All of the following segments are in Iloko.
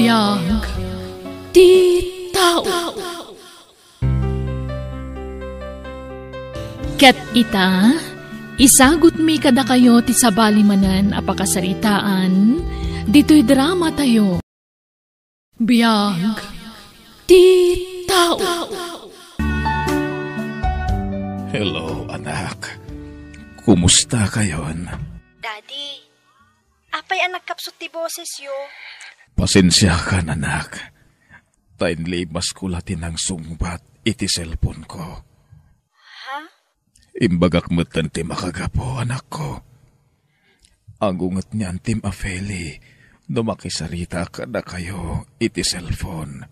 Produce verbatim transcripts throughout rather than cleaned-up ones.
Biag ti tao. Ket ita, isagutmi kadakayo ti sabali manen a pakasaritaan ditoy drama tayo. Biag ti tao. Hello, anak. Kumusta kayon? Daddy, apay a nagkapsut ti bosesyo? Pasensiakan, anak. Ta inlimasko la ti nangsungbat iti cellphone ko. Ha? Imbagak metten ti makagapu, anakko. Agunget ni Antim a Feli no makisarita kadakayo iti cellphone.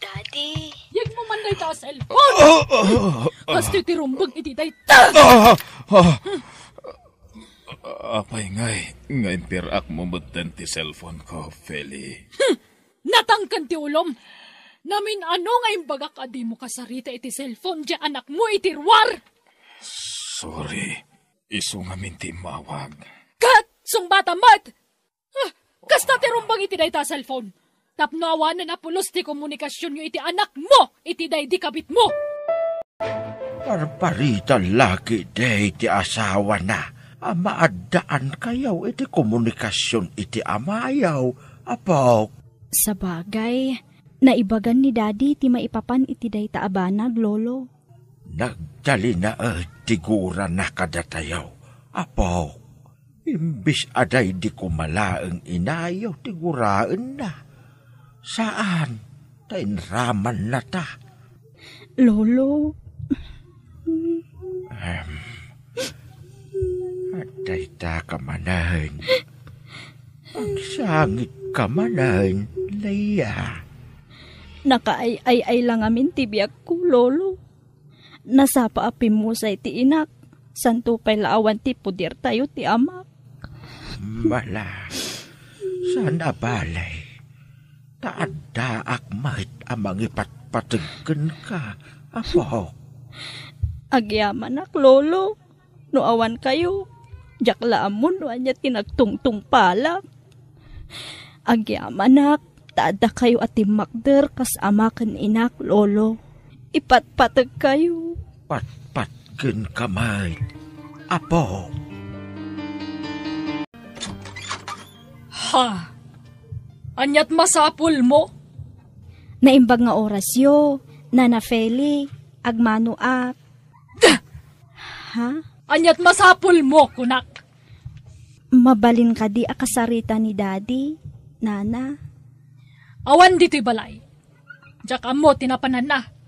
Daddy. Yegmo man dayta a cellphone. Ah, ah, ah, ah. Kastoy ti rumbeng iti dayta. Ah, ah. Apay ngay, nga impirak mo metten ti cellphone ko, Feli? Hmm. Natangken ti ulom. Namin-ano nga imbagak a dimo kasarita iti cellphone diay anakmo iti ruar? Sorry. Isu ngamin ti immawag. Ket sungbatam met! Ah, kasta ti rumbeng iti dayta a cellphone. Tapno awanen a pulos ti komunikasionyo iti anakmo iti daydi kabitmo. Parparitan la ketdi ti asawana a maaddaan kayo iti komunikasion iti amayo, apok. Sabagay, naibagan ni Daddy ti maipapan iti dayta a banag, Lolo. Nagtalinaed ti gurana kadatayo, apok. Imbis a daydi koma laeng inayo ti guraenna, saan ta inramannata. Lolo. Ahem. Dayta ka manen. Agsangit ka manen, Leia. Nakaay-ay-ay la ngamin ti biagko, Lolo. Nasapa a pimmusay ti inak, santo pay la awan ti podertayo ti amak. Mala, saan a balay, ta addaak met a mangipatpateg kenka, apok. Agyamanak, Lolo, no awan kayo, diak la ammo no ania ti nagtungtungpalak. Agyamanak, ta adda kayo a timmakder kas ama ken inak, Lolo. Ipatpateg kayo. Patpatgen ka met, apo. Ha? Aniat masapul mo? Naimbag nga orasyo, Nana Feli, agmanoak. Ha? Aniat masapul mo, kunak? Mabalin kadi a kasarita ni Daddy, Nana? Awan ditoy balay. Diak ammo ti napananna.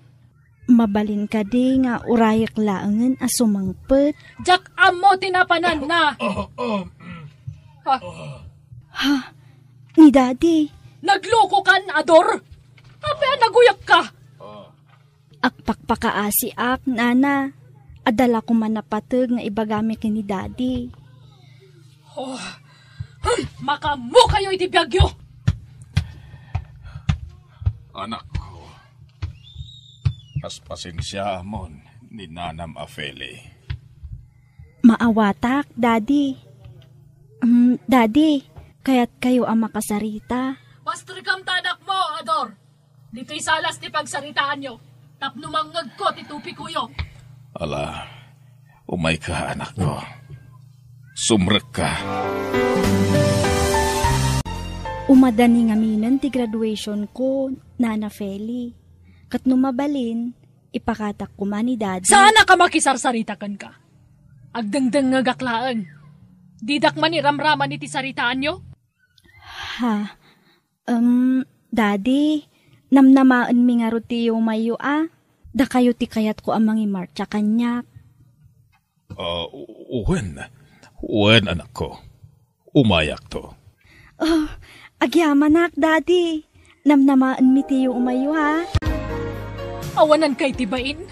Mabalin kadi nga urayek laengen a sumangpet? Diak ammo ti napananna. Ha? Ha? Ni Daddy? Naglokokan, Ador? Apay a naguyakka? Agpakpakaasiak, Nana. Adda la koma napateg nga ibagami ken ni Daddy. Oh, hmm, makaammo kayo iti biagyo! Anakko, paspasensiaamon ni nanam a Feli. Maawatak, Daddy. Mm, Daddy, kayat kayo a makasarita? Pastrekam ta anakmo, Ador. Ditoy salas ti pagsaritaanyo, tapno mangngegko ti tupikoyo. Ala, umayka, anakko. Sumrekka. Umadani ngaminen ti graduation ko, Nana Feli. Ket no mabalin, ipakatak koma ni Daddy. Saan a ka makisarsarita kenka? Agdengdengngegak laeng. Didak man iramraman iti saritaanyo? Ha? Em, Daddy, namnamaenmi ngarud ti yumayyo a. Dakayo ti kayatko a mangimartsa kaniak. Ah, u-, wen. Wen, anakko. Umayakto. Oh, agyamanak, Daddy. Namnamaenmi ti yumayyo, ha? Awanan kay ti bain?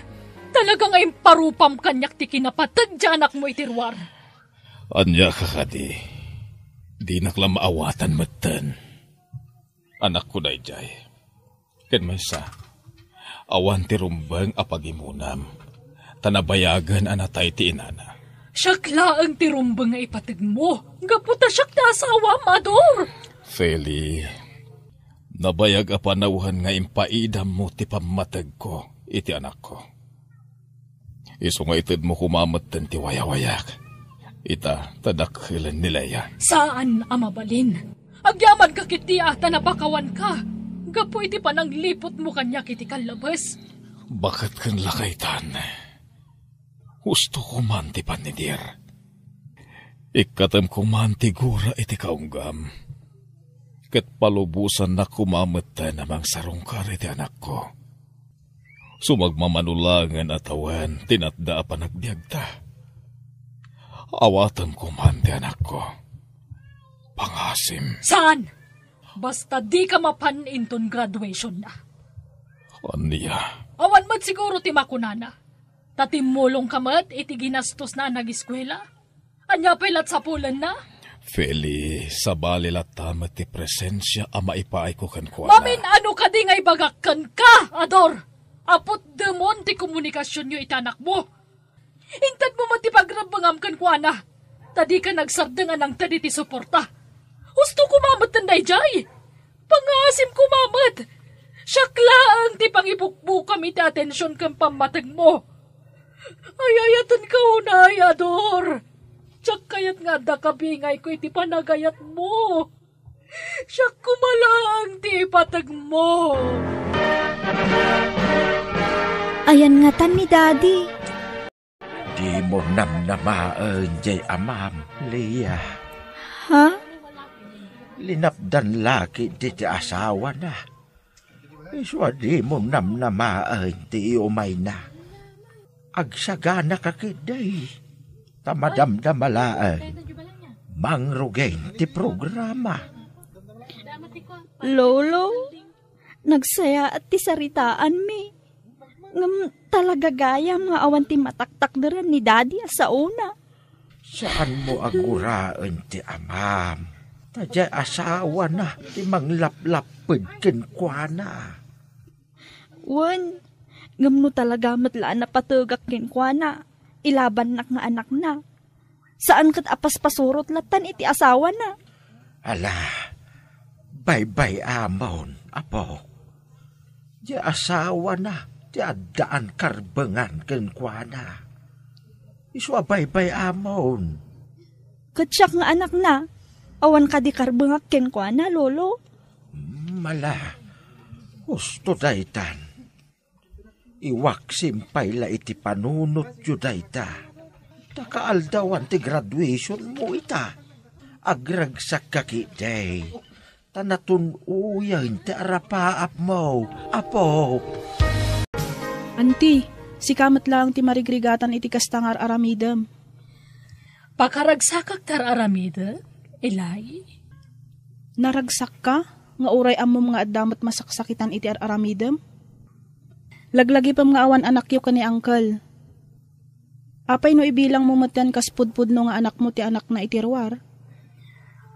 Talaga nga imparupam kaniak ti kinapateg ti anakmo iti ruar. Ania ka kadi? Dinak la maawatan metten. Anakko daydiay. Ken maysa, awan ti rumbeng a pagimonam, ta nabayagen a natay ti inana. Siak laeng ti rumbeng nga ipategmo, gapu ta siak ti asawam, Ador! Feli, Nabayag a panawen nga impaidammo ti pammategko iti anakko. Isu nga itedmo koma metten ti wayawayak. Ita, ta dakkelen ni Lea. Saan a mabalin. Agyamanka ketdi a ta napakawanka gapu iti panangliputmo kaniak iti kallabes. Baket ken lakaytan. Husto koman ti pannidir. Ikkatem koman ti gura iti kaunggam. Ket palubosannak koma metten a mangsarungkar iti anakko. Sumagmamano laengen a tawen ti natda a panagbiagta. Awatem koman ti anakko. Pangasim. Saan? Basta dika mapan inton graduationna. Ania? Awan met siguro ti makunana. Ta timmulongka met iti ginastosna a nagiskuela. Ania pay lat sapulenna? Feli, sabali latta met ti presensia a maipaayko kenkuana. Mamin-ano kadi nga ibagak kenka, Ador? Aput demon ti komunikasionyo iti anakmo. Intedmo met ti pagrebbengam kenkuana, ta dika nagsardeng a nangted iti suporta. Husto koma metten daydiay. Pangasim koma met. Siak laeng ti pangibukbukam iti atension ken pammategmo. Ay-ayatenka unay, Ador. Diak kayat nga adda kabingayko iti panagayatmo. Siak koma laeng ti ipategmo. Ayan ngatan ni Daddy. Dimo namnamaen jay amam, Lea. Ha? Linapdan la ketdi ti asawana. Isu a dimo namnamaen ti iumayna. Agsaganaka ketdi. Ta madamdama laeng. Mangrugin ti programa. Lolo, nagsayaat ti saritaanmi. Ngem talaga gayam nga awan ti mataktakderan ni Daddy a saona. Saanmo a guraen ti amam. Ta diay asawana ti manglaplapped kenkuana. Wen, ngem no talaga met la a napategak kenkuana, ilabannak nga anakna. Saan ket a paspasurot lattan iti asawana. Ala, baybay-amon, apo. Diay asawana ti addaan karbengan kenkuana. Isu a baybay-amon. Ket siak nga anakna, awan kadi karbengak kenkuana, Lolo? Mm, ala, husto daytan. Iwaksim pay la iti panunotyo dayta. Ta kaaldawan ti graduationmo ita. Agragsakka ketdi. Ta natun-oyen ti arapaapmo, apo. Anti, sika met laeng ti marigrigatan iti kasta nga ar-aramidem. Pakaragsakak ti ar-aramidek, Eli? Naragsakka nga uray ammom nga adda met masaksakitan iti ar-aramidem? Laglagipem nga awan anakyo ken ni Uncle. Apay no ibilangmo metten kas pudpudno nga anakmo ti anakna iti ruar?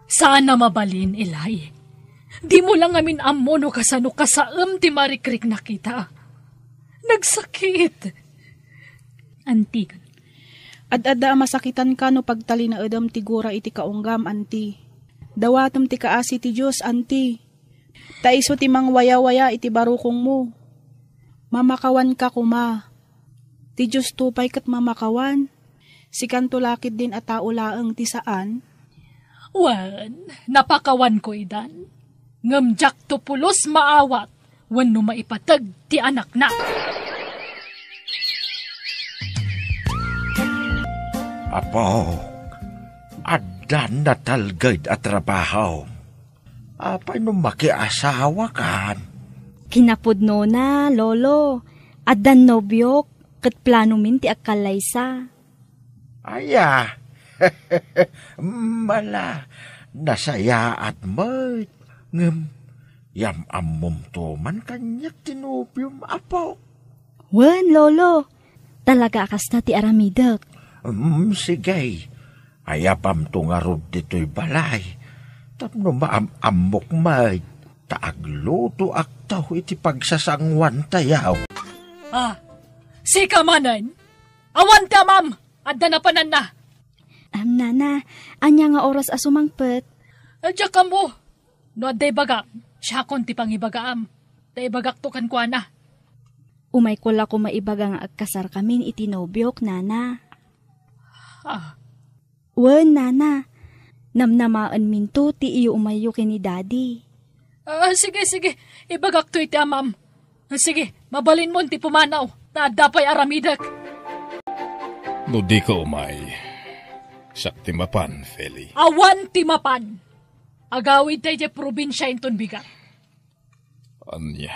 Saan a mabalin, Eli. Dimo la ngamin ammo no kasano kasaem ti marikriknak ita. Nagsakit. Anti. Ad-adda a masakitanka no pagtalinaedem ti gura iti kaunggam, anti. Dawatem ti kaasi ti Dios, anti. Ta isu ti mangwayawaya iti barukongmo. Mamakawanka koma. Ti Diosto pay ket mamakawan. Sikanto la ketdin a tao laeng ti saan? Wen, napakawanko idan. Ngem diakto pulos maawat wenno maipateg ti anakna. Apok, addan natalged a trabaho. Apay no makiasawakan? Kinapudnona, Lolo. Addan nobiok, ket planomin ti agkallaysa. Aya? Mala, nasayaat met. Ngem, yam-ammomto man kaniak ti nobiom, apo. Wen, Lolo. Talaga a kasta ti aramidek. Mm, sige. Ayabamto ngarud ditoy balay. Tapno maam-ammok met. Ta aglutoakto iti pagsasanguantayo. Ah, sika manen? Awan ti amam! Adda napananna. Am, nana, ania nga oras a sumangpet? Diak ammo. No adda ibagak, Siakon ti pangibagaam, ta ibagakto kenkuana. Umayko la koma ibaga nga agkasarkamin iti nobiok, nana. Ah. Wen, nana. Namnamaenminto ti iyo umayyo ken ni Daddy. Ah, sige, sige. Ibagakto iti amam. Ah, sige, mabalinmon ti pumanaw. Ta adda pay aramidek. No dika umay, siak ti mapan, Feli. Awan ti mapan. Agawidta idiay probinsia inton bigat. Ania?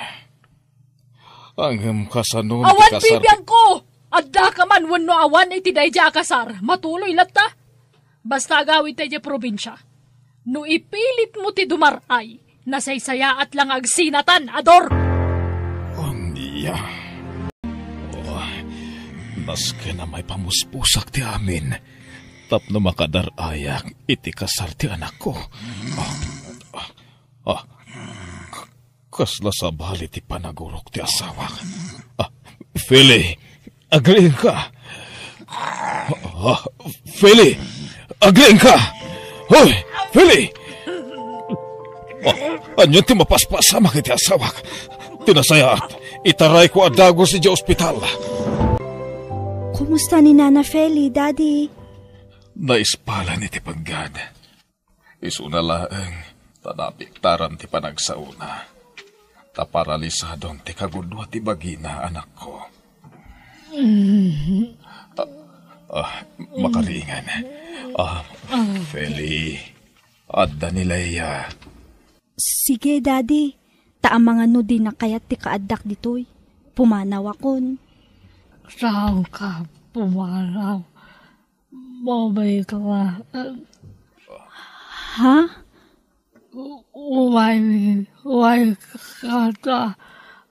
Ngem kasano ti Awan kasar ti bibiangko! Addaka man wenno awan iti daydiay a kasar, matuloy latta. Basta agawidta idiay probinsia. No ipilitmo ti dumar-ay, nasaysayaat la nga agsinatan, Ador! Ania? Oh, nasken a maipamuspusak ti amin tapno makadar-ayak iti kasar ti anakko. Ah, ah, ah, k-, kasla sabali ti panagurok ti asawak. Ah, Feli, agriingka. Ah, Feli, agriingka. Hoy, Feli! Ah, ania ti mapaspasamak iti asawak? Ti nasayaat, itarayko a dagus idiay ospital. Kumusta ni Nana Feli, Daddy? Naispalan iti peggad. Isuna laeng ta napiktaram ti panagsaona. Ta paralisadon ti kagudua ti bagina, anakko. Ah, ah, makariingan. Ah, Feli, adda ni Leia. Sige, Daddy. Ta amangan no dinak kayat ti kaaddak ditoy. Pumanawakon. Saanka pumanaw. Mabay ka. Ha? Umay, umay ka ta.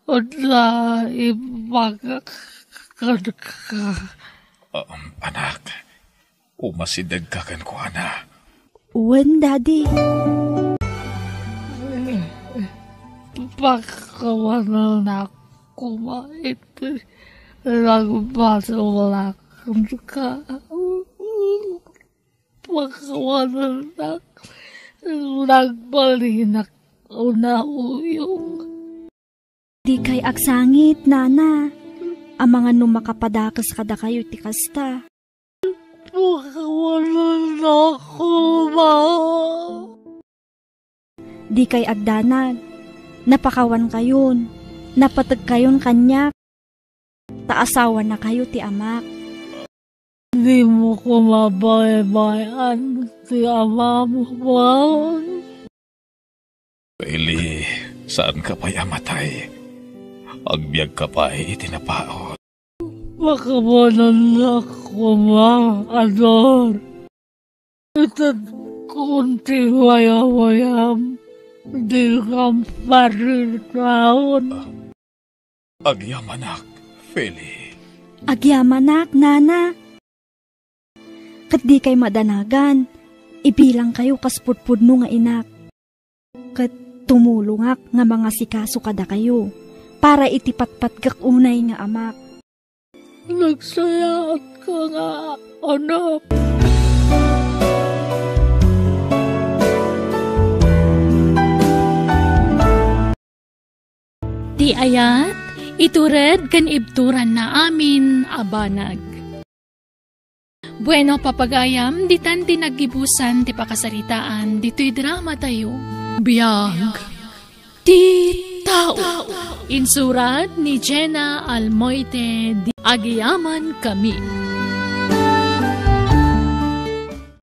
Udla ibagak ka. Um, anak, umasidegka kenkuana. Wen, Daddy. Pakawanan koma iti nagbasolak ka. Pakawanannak, nagbalinak una uyong. Dikay agsangit, Nana. Amangan no makapadakes kadakayo ti kasta. Pakawanannak koma. Dikay agdanag. Napakawankayon. Napategkayon kaniak. Ta asawanakayo ti amak. Dimo koma baybay-an ti amam, Juan. Eli, saanka pay a matay. Agbiagka pay iti napaut. Pakawanannak koma, Ador. Itedkon ti wayawayam, dikam paritaon. Agyamanak, Feli. Agyamanak, Nana. Ket dikay madanagan, ibilangkayo kas pudpudno nga inak. Ket tumulongak nga mangasikaso kadakayo para iti patpatgek unay nga amak. Nagsayaatka nga anak. Ti ayat, itured ken ibturanna amin a banag. Bueno, papagayam, ditan ti naggibusan ti pakasaritaan ditoy drama tayo. Biag ti tao. Insurat ni Jenna Almoite di Agiaman Kami.